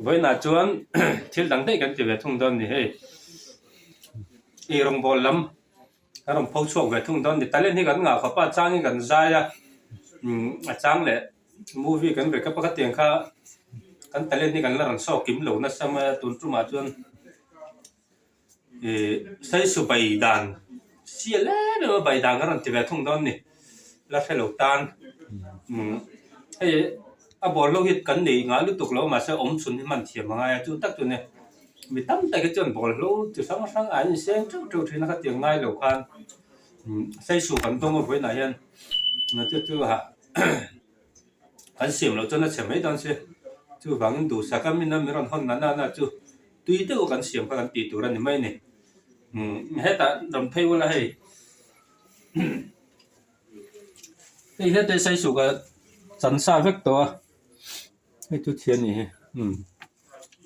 Vawiinah chuan thil dang daih kan ti ve thung dawn a ni hei. Eirawngbawl lam kan rawn pho chhuak ve thung dawn a ni. Talent hi kan ngah khawp a, a changin kan zai a, a chang leh movie kan recap a, khatiang kha kan talent hi kan la rawn show kim lo nasa mai a, tun tumah chuan. Ih saisu bai dan sial em em a bai dan ka rawn ti ve thung dawn ni la hre lo tan umm hei a ball ho hi kan nei nghah lutuk lo mahse awm chhun hi hman thiam a ngai a chu tak chu nia mi tam tak hi chuan ball hlo chi hrang hrang an inseng teuh teuh thin a khatiang ngai lo khan umm saisu kan dawng a vawiinah hian chu chu hah kan siam loh chuan a chhe mai dawn si chuvangin duhsak a min a mi rawn hawn nana na chu. Tui deuh kan siam kha kan tih tur a ni mai a ni. Umm hetah rawn phei ula hei hei hete saisuka chan sa vek tawh a hei chu thian a ni hi umm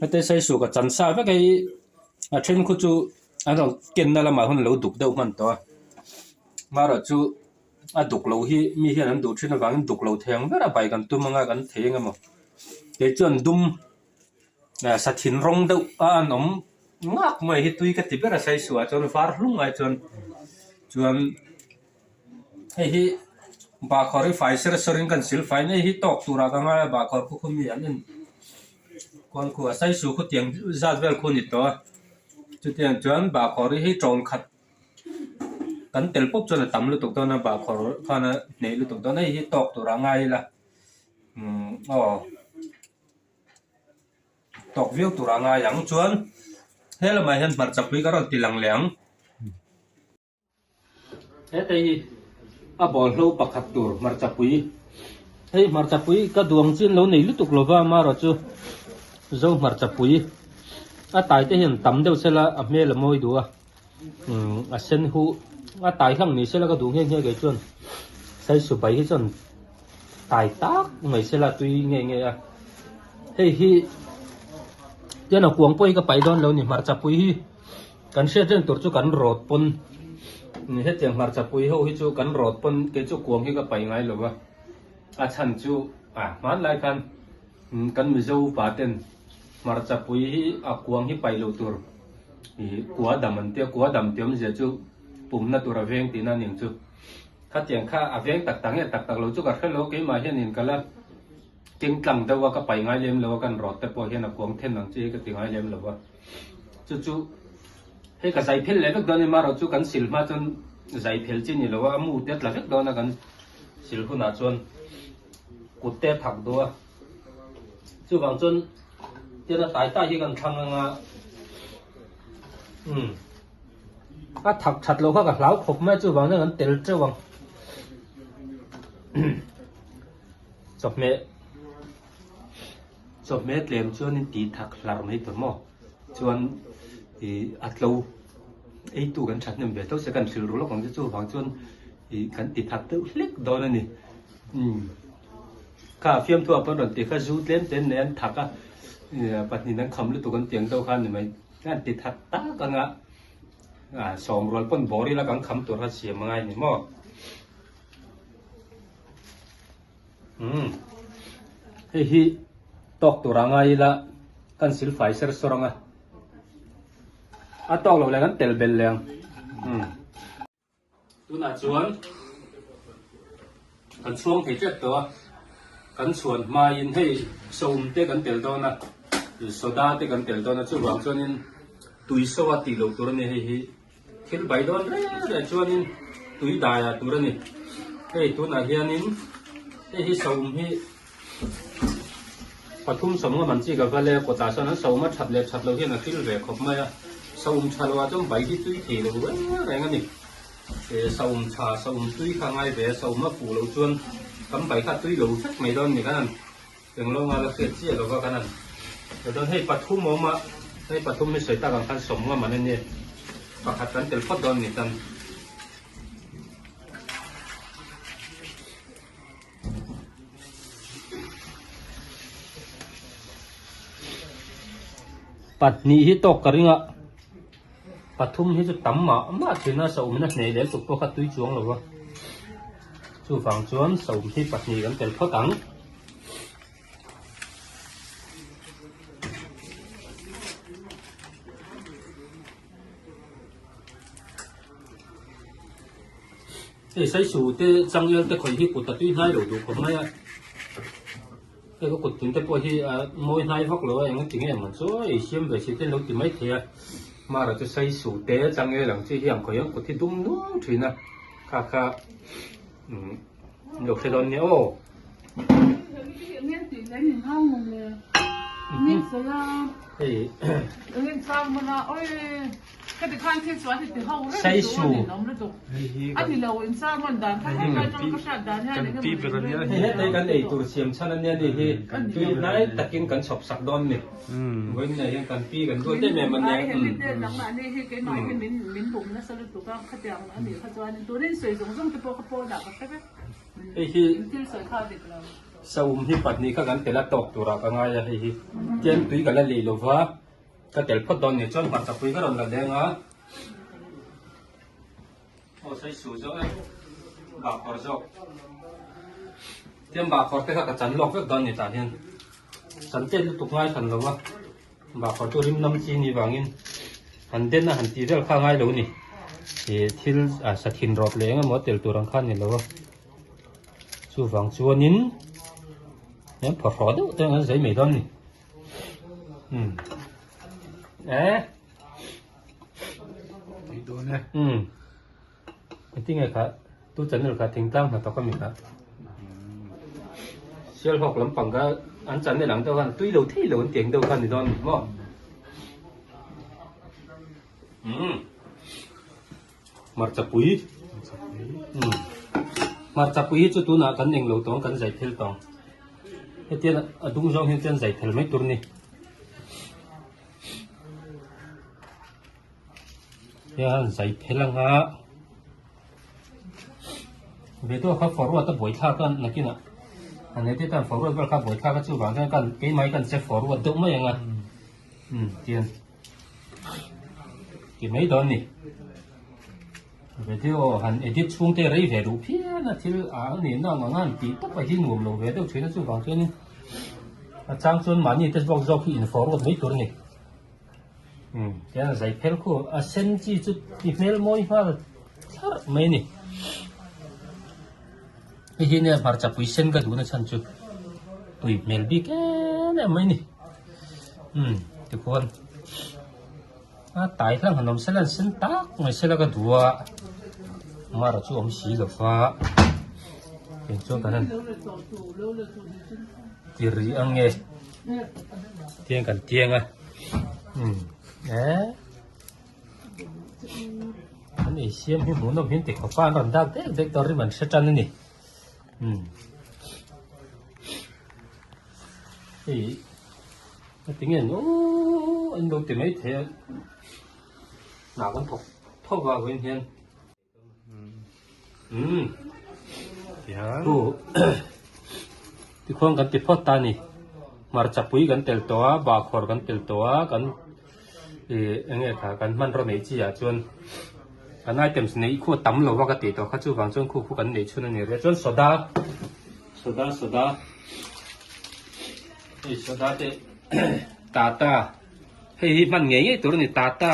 hete saisuka chan sa vek a hi a then khu chu an rawn kenna lamah hun lo duk deuh hman tawh a marawh chu a duk loh hi mi hian an duh thin avangin duk lo thei ang ber a bai kan tum anga kan thei eng emaw kei chuan dum. Sathin rawng deuh a an awm ngak mai hi tui ka ti ber a saisuah chuan var hlung ai chuan chuan hei hi bahkhawr hi fai ser sawrin kan sil fai mai hi tawk turah ka ngai a bahkhawr khu khu mi an en kual khu a saisu khu tiang zat vel khu a ni tawh a chutiang chuan bahkhawr hi tawn khat kan tel pawp chuan a tam lutuk dawn a bahkhawr khan a hneh lutuk dawn a hei hi tawk turah ngai ila umm aw. Tawk viau tur a ngai ang chuan he lamah hian hmarcha pui ka rawn ti lang leh ang. Hete hi a bawlhlo pakhat tur hmarcha pui hei hmarcha pui ka duang chin lo nei lutuk lova amaherawh chu zo hmarcha pui a tai te hian tam deuh sela a hmel a mawi duh a umm a sen huh a tai hlang ni sela ka duh nghe nghe kei chuan saisupai hi chuan. Tai tak mai sela tui nge nge a hei hi tian a kuang pawh hi ka pai dawn lo ni hmarcha pui hi kan hriat reng tur chu kan rawt pawn hetiang hmarcha pui ho hi chu kan rawt pawn kei chu kuang hi ka pai ngai lo a a chhan chu ah hmanlai khan kan mizo upa ten hmarcha pui hi a kuang hi pai lo tur ih kua dam an tia kua dam tih awmzia chu pumna tur a veng tihna a ni ang chu. Khatiang kha a veng tak tak nge tak tak lo chu ka hre lo, keimah hianin ka la keng tlang deuh a, ka pai ngai lem lo a, kan rawt te pawh hian a kuang then ang chi hi ka ti ngai lem lo a. Chu chu hei ka zai phel leh vek dawn a ni, marawh chu kan sil hma chuan zai phel chi ni lo a, a mu te a tla vek dawn a kan sil hunah chuan kut te a thak duh a. Chuvang chuan tian a tai tai hi kan thlang anga umm. A thak that loh kha ka hlau khawp mai chuvang chuan kan tel teuh ang chawhmeh chawhmeh tlem chuanin tih thak hlar mai tur maw chuan ih a tlo eitu kan thahnem ve tho se kan hrilh ru lawk ang che chuvang chuan ih kan ti thak deuh hlek dawn a ni umm kha fiamthu ah pawh an rawn tih kha zu tlem te an nei an thak a pahnih an kham lutuk an tiang deuh kha a ni mai. Kan ti that tak anga sawm rual pawn bawr ila kan kham tur kha siam angai ni maw. Umm hei hi tawk tur angai ila kan sil fai ser sawr anga a tawk loh leh kan tel bel leh ang. Umm. Tunah chuan kan chhuang thei tep tawh a, kan chhuan hmain hei sawm te kan tel dawn a, soda te kan tel dawn a, chuvang chuanin tui so a tih loh tur a ni hei hi thil bai dawn reng reng chuanin tui dai ah tur a ni. Hei tunah hianin hei hi sawm hi Pathum sawmnga man chi ka val e, kawtah sawn an sawm a that leh that loh hian a hril ve khawp mai a, sawm tha loh ah chuan bai hi tui thei lo reng reng a ni. E sawm tha, sawm tui kha ngai ve a, sawm a fuh loh chuan kan bai kha tui lo vek mai dawn a ni kan han englo ngal a hriat chiah lo va kan han sawi dawn. Hei pathum a awm a, hei pathum hi sawi tak ang khan sawmnga man a ni, pakhat kan tel phawt dawn a ni tan. Pahnih hi tawk ka ring a, pathum hi chu tam mah mah thin a, sawmna hneh leh tuk pawh kha tui chuang lo va, chuvang chuan sawm hi pahnih kan tel phawt ang. Hei saisu te changel te khawih hi kut a tui hnai lo duh khawp mai a. Hei ka kut tin te pawh hi a mawi hnai vak lo a, eng ti nge man chu ei siam ve si te an lo ti mai thei a. Mara chu saisu te changel ang chi hi ang khawih ang kut hi dum nuau thin a, kha kha umm an lo hre dawn nia aw. Hei Saisu. Hei hetei kan ei tur siam chhan ania ni hi tui hnai takin kan chhawp sak dawn ni. Vawiin ah hian kan pi kan duat em em ania. Hei hi saum hi pahnih kha kan tel a tawk turah ka ngai a hei hi tian tui ka la lei lova. Ka tel phawt dawn ni chuan hmarchapui ka rawn la leng a. Aw sawi su zawk e. Bahkhawr zawk. Tiang bahkhawr te kha ka chan lawk vek dawn ni tah hian. Chan tet lutuk ngai hran lo a. Bahkhawr chu rim nam chi ni vangin han den a han tih vel kha ngai lo ni. Ih thil sa thin rawt leh eng emaw tel tur ang kha ni lo a. Chuvang chuanin hian phawhraw deuh te an zai mai dawn ni. Um eh um engtin nge kha tu channel kha thingtlang hnathawk ami kha sialhawk lampang kha an channel ang deuh khan tui lo thei lo an tiang deuh kha ni dawn maw um hmarchapui um hmarchapui hi chu tunah kan englo tawng kan zai phel tawng hetiang a dung zawng hian chuan zai phel mai tur a ni hian zai phel anga vedio kha forward a buai thlak a nakinah a nei te tan forward vel kha buai thlak a chuvang chuan kan keimah hi kan che forward deuh mai ang a um tian. Ti mai dawn ni. Video han edit chhung te rei ve duh phian a thil a ni na ang ang tih tak a hi nuam lo ve deuh thin a chuvang chuanin a chang chuan mahni te zawk zawk hi in forward mai tur a ni. Um tian zai phel khu a sen chi chu ti hmel mawi nghal thlarh mai a ni. Hei hi nia hmarchapui sen ka duhna chhan chu tui hmel bik em em mai a ni. Umm tikhuan a tai hlang han awm sela an sen tak mai sela ka duh a mara chu awm si lo va eng chuan kan han ti rih ang nge tiang kan tiang a umm eh an ei siam hi hmuhnawm hian ti khawpa an rawn dak dek dek dawn rim an hre tan a ni umm. Hei heti nge an aww an lo ti mai thei a hna kan thawk thawk a vawiin hian umm chu tikhuan kan ti phawt ta a ni hmarcha pui kan tel tawh a bahkhawr kan tel tawh a kan ih eng nge kha kan hmanraw neih chi ah chuan kan items neih khu a tam lo a ka tih tawh kha chuvang chuan khu khu kan neih chhun a ni rih a chuan soda. Soda soda hei soda te tata hei hi hman ngei ngei tur a ni tata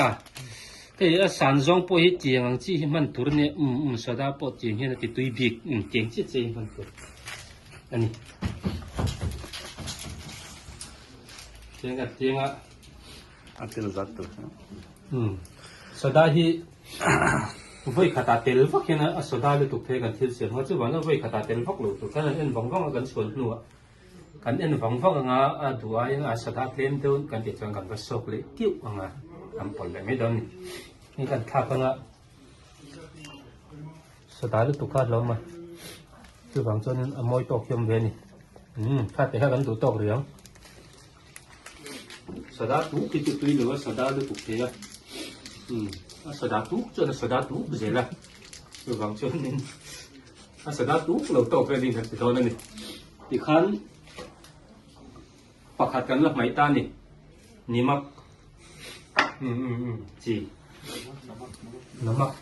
hei a san zawng pawh hi tiang ang chi hi hman tur a nia um um soda pawh tiang hian a ti tui bik um tiang chiah chiah hi hman tur a ni tiang a tiang a A tel zat tur chu. Umm soda hi vawi khatah tel vak hian a soda lutuk phei kan thil siam kha chuvangin vawi khatah tel vak lo tur khan an en vang vang a kan chhuan hnuah kan en vang vang anga a duh aiin a soda tlem deuh kan tih chuan kan va sawk leh kiuh anga kan pawlh leh mai dawn a ni. Hei kan thlak anga soda lutuk kha a hlawm a chuvang chuanin a mawi tawk hi a awm ve a ni. Umm kha te kha kan duh tawk rih ang. Sada tuk hi chu tui lo a sada lutuk thei a umm a sada tuk chuan a sada tuk zel a chuvang chuanin a sada tuk lo tawk velin kan ti dawn a ni tikhan pakhat kan la hmaih ta a ni nimak umm umm umm chi namak.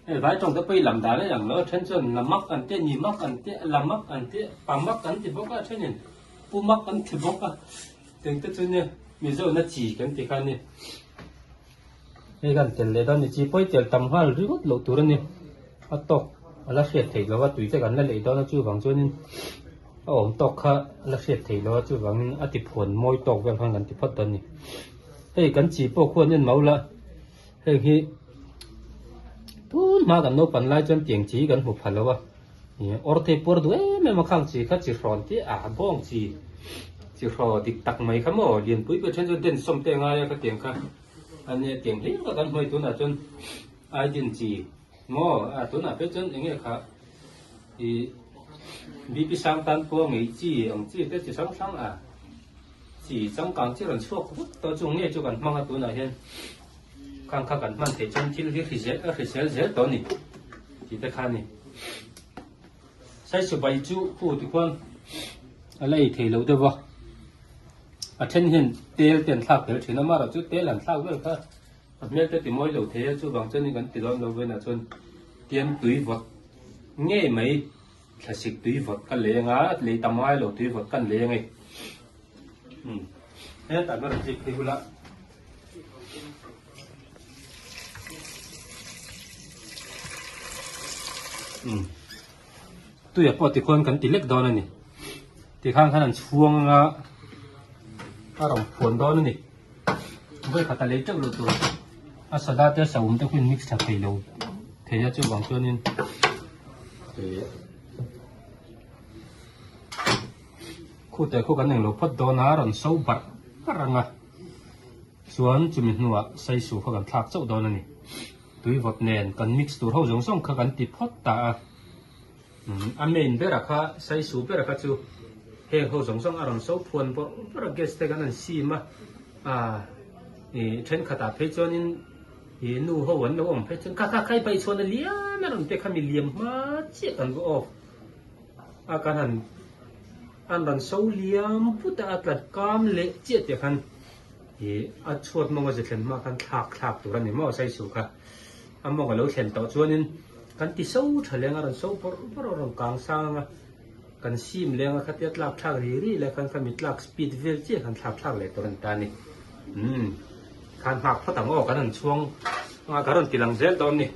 Hei vai tawng te pawh i lam dan a inang lo a then chuan lamak an ti a nimak an ti a lamak an ti a pamak an ti bawk a a thenin pumak an ti bawk a teng te chu nia Mizo na chi kan ti kha a ni. Hei kan tel leh dawn ni chi pawi tel tam nghal ringawt loh tur a ni. A tawk a la hriat theih loh a tui te kan la lei dawn a chuvang chuanin a awm tawk kha a la hriat theih loh a chuvangin a ti phuan mawi tawk vel khan kan ti phawt dawn a ni. Hei kan chi pawh khuan en mau la heng hi tun hma kan naupan lai chuan tiang chi kan hmu pha lo a ih awr te puar duh em em a khang chi kha chi hrawn te a bawng chi chi hraw dik tak mai kha maw lianpui pawh then chuan densawm te a ngai a khatiang kha a nia tiang hlir kha kan hmuh tunah chuan aidin chi maw a tunah phei chuan eng nge kha ih bp sang tan pawh ngei chi ang chi te chi hrang hrang a chi changkang chi rawn chhuak vut tawh chu nge chu kan hmang a tunah hian khang kha kan hman theih chuan thil hi hrisel a hrisel zel tawh a ni tih te kha a ni Saisubai chu khu tikhuan a la ei thei lo deuh va a then hian tel te an thlak tel thin a amaherawhchu tel an thlak vel kha A hmel te ti mawi lo thei a, chuvang chuan in kan ti dawn lo vawiinah chuan tian tui vawt ngei mai thlasik tui vawt ka leng a, lei tam ngai lo tui vawt kan leng e. Umm hetah ber an chik phei hula. Umm tuia pawh tikhuan kan ti lek dawn a ni. Tikhan khan an chhuang anga a rawn phuan dawn a ni. Vawi khat a lei teuh loh tur a soda te saum te khuin mix tha thei lo thei a chuvang chuanin ih khu te khu kan englo phawt dawn a rawn so barh barh ang a chuan chumi hnuah saisu kha kan thlak chauh dawn a ni tui vawt nen kan mix tur ho zawng zawng kha kan ti phawt ta a. A main bera kha saisu bera kha chu heng ho zawng zawng a rawn so phuan bawrh bawrh a gas te kan han sim a ah ih thenkhatah phei chuanin ih nu ho an lo awm phei chuan kha kha khai paih chhuan a liam a rawn te kha mi liam hma chiah kan va off a kan han an rawn so liam put a a tlat kam leh chiah tih khan ih a chhuat mawng a ze thlen hma khan thlak thlak tur a ni maw saisu kha. A mawng a lo thlen tawh chuanin kan ti so tha leng a rawn so bawrh bawrh a rawn kang sang ang a, kan sim leng a khatia tlak thlak ri ri leh khan khami tlak speed vel chiah khan thlak thlak leh tur a ni ta a ni. Umm khan nghak phawt ang aw kan han chhuang anga kan rawn ti lang zel dawn ni.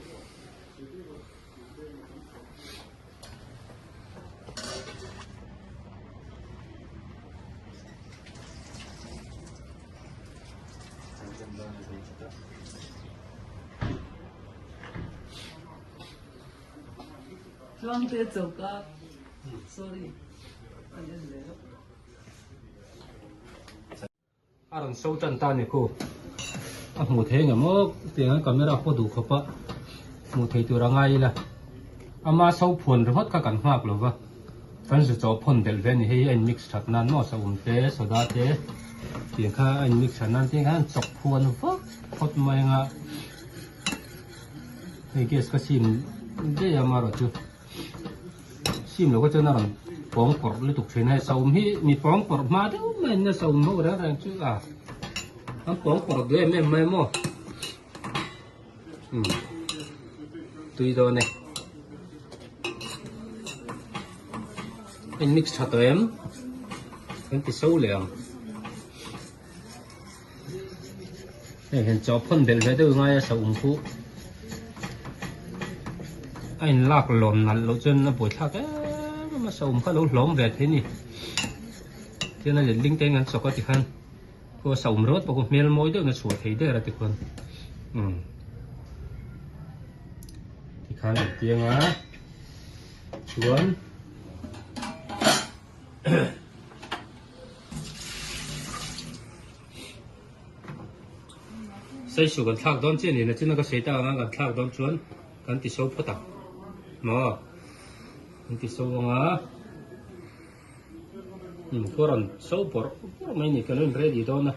Tluangte choka sorry an en leh lo. A rawn so tan ta ni khu. A hmuh thei engemaw maw tiang camera pawh duh khawp a hmuh thei tur a ngai ila. Ama so phuan ringawt kha kan nghak lo va. Kan zu chaw phawn belh ve a ni hei a in mix that nan maw saum te soda te tiang kha a in mix that nan te khan chawk phuan vak phawt mai anga hei gas kha sim daih a amaherawh chu sim loh kha chuan a rawn pawng pawrh lutuk thin a hei saum hi mi pawng pawrh hma deuh mai in a saum ho reng reng chu a an pawng pawrh duh em em mai maw umm tui dawn e in mix tha tawh em kan ti so leh ang hei hian chaw phawn belh ve deuh ngai a saum khu a in lak lawm nalh loh chuan a buaithlak em em a saum kha a lo hlawm ve thei a ni chuan a letling te in kan chawk a tikhan. Khaw saum rawt pawh khu hmel mawi deuhin a chhuah thei der a tikhuan umm tikhan an tiang a chuan saisu kan thlak dawn chiah ni nachina ka sawi tak anga kan thlak dawn chuan kan ti so phawt ang maw kan ti so anga. Umm khaw rawn so bawrh bawrh mai ni kan rawn ready dawn a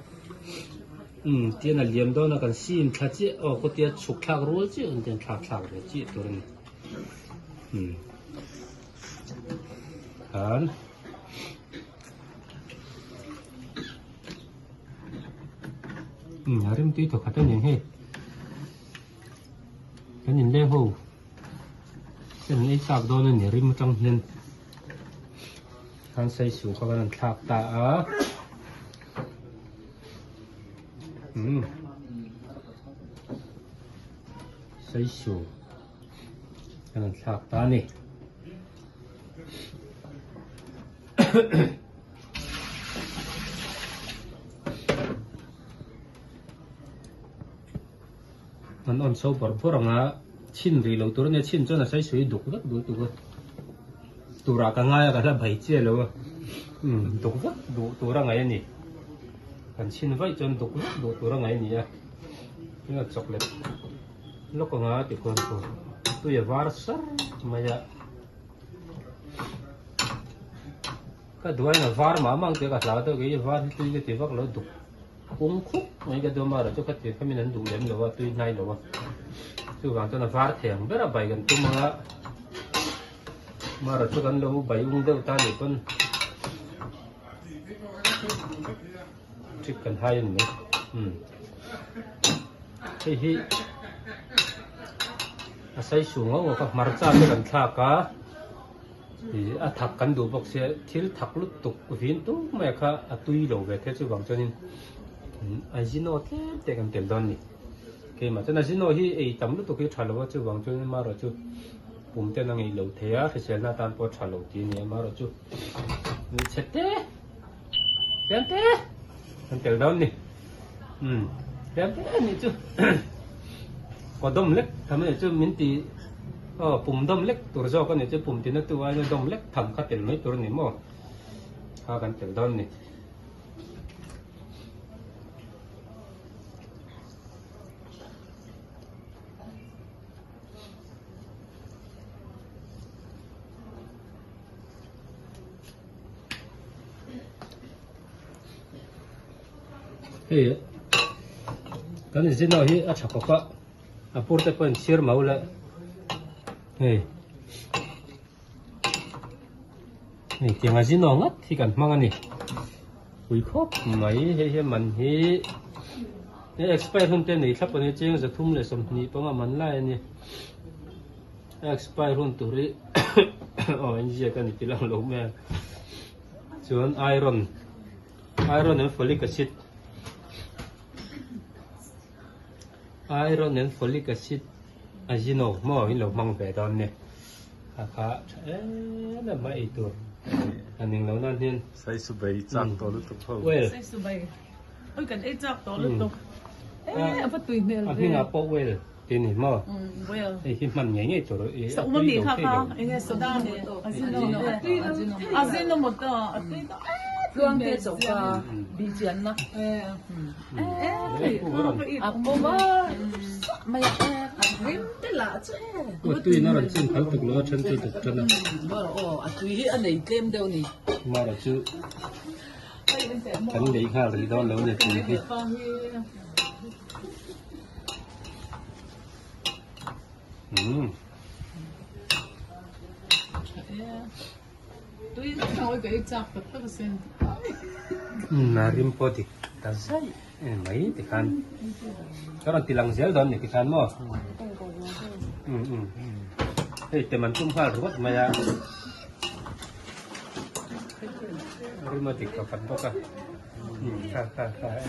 umm tian a liam dawn a kan sim thla chiah aw kawtia chhuk thlak rual chiah kan tian thlak thlak ve chiah tur a ni umm khan umm a rim tui thawkhat a ni ang hei kan inleng ho kan ei chak dawn a ni rim atang hian. Khan saisu kha kan han thlak ta a umm. Saisu kan han thlak ta a ni. An awn chho bawrh bawrh ang a, chhin rih lo tur a nia, chhin chuan a sawi sawi duk vek duh tuk a, turah ka ngai a ka hla bai chiah lo a, umm duk vek duh tur a ngaih a ni, kan chhin vaih chuan duk vek duh tur a ngaih a ni a, tunah chocolate lawk anga tikhuan tur tui a var sar mai a. Ka duain a var mah mah ang tih ka hlau deuh kei var hi tui ka ti vak lo duk pung khup mai ka duam a erawh chu khatin khamin an duh lem lo a tui hnai lo a chuvang chuan a var thei ang ber a bai kan tum anga marawh chu kan lo bai ung deuh ta nih pawn trick kan hai a ni mai umm hei hi a sai su ngauh ngauh kha hmarcha te kan thlak a. Ih a thak kan duh bawk sia thil thak lutuk vin tuk mai a kha a tui lo ve thei chuvang chuanin Ajino tlem te kan tel dawn a ni. Keimah chuan Ajino hi ei tam lutuk hi tha lo a chuvang chuanin marawh chu pum ten a ngeih lo thei a hriselna atan pawh a tha lo tih a ni a marawh chu chhe te tlem te kan tel dawn a ni. Umm tlem te anih chu kaw dawm lek tham anih chu min ti aw pum dawm lek tur zawk anih chu pum tina tu aina dawm lek tham kha tel mai tur ani maw kha kan tel dawn ani. Hei kan zin ho hi a tha khawp a a pur te pawh in chhir mau le hei hei tiang a zin ho ngat hi kan hmang a ni pui khawp mai hei hian man hi hei expire hun te nei thlap a ni chiang 325 man lai a ni a expire hun tur hi aw in ziak a ni ti lang lo mai a chuan iron Iron and folic acid Iron and folic acid Ajino maw in lo hmang ve dawn nia kha kha tha em em a ei tur a ning lo nan hian Sai su bai chak tawh lutuk ho. Well. Sai su bai. Oi kan ei chak tawh lutuk. Eh a va tui hmel ve. A hmingah pawh well tih a ni maw? Well. Hei hi hman ngei ngei tur i a tui lo thei lo. Enge soda Ajino Ajino moto a tui tawh em. Tluang te choka bi chian na. A pawm a mai a a rim te lah chu e. A tui na rawn chin phal tuk lo a then chu duk tan a. Aw a tui hi a nei tlem deuh ni. Mara chu kan lei nghal rih dawn lo a ni tui hi. Umm. A rim pawh dik ta zaih em mai tikhan ka rawn ti lang zel dawn ni tikhan maw umm umm hei tem an tum nghal ringawt mai a a rim a dik pakhat bawk a umm kha kha kha e.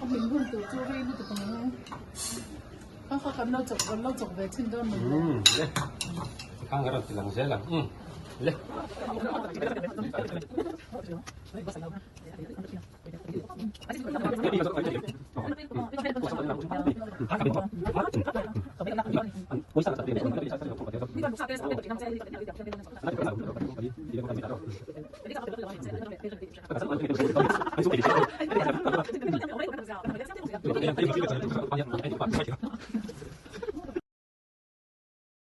Umm le tikhan ka rawn ti lang zel ang umm le.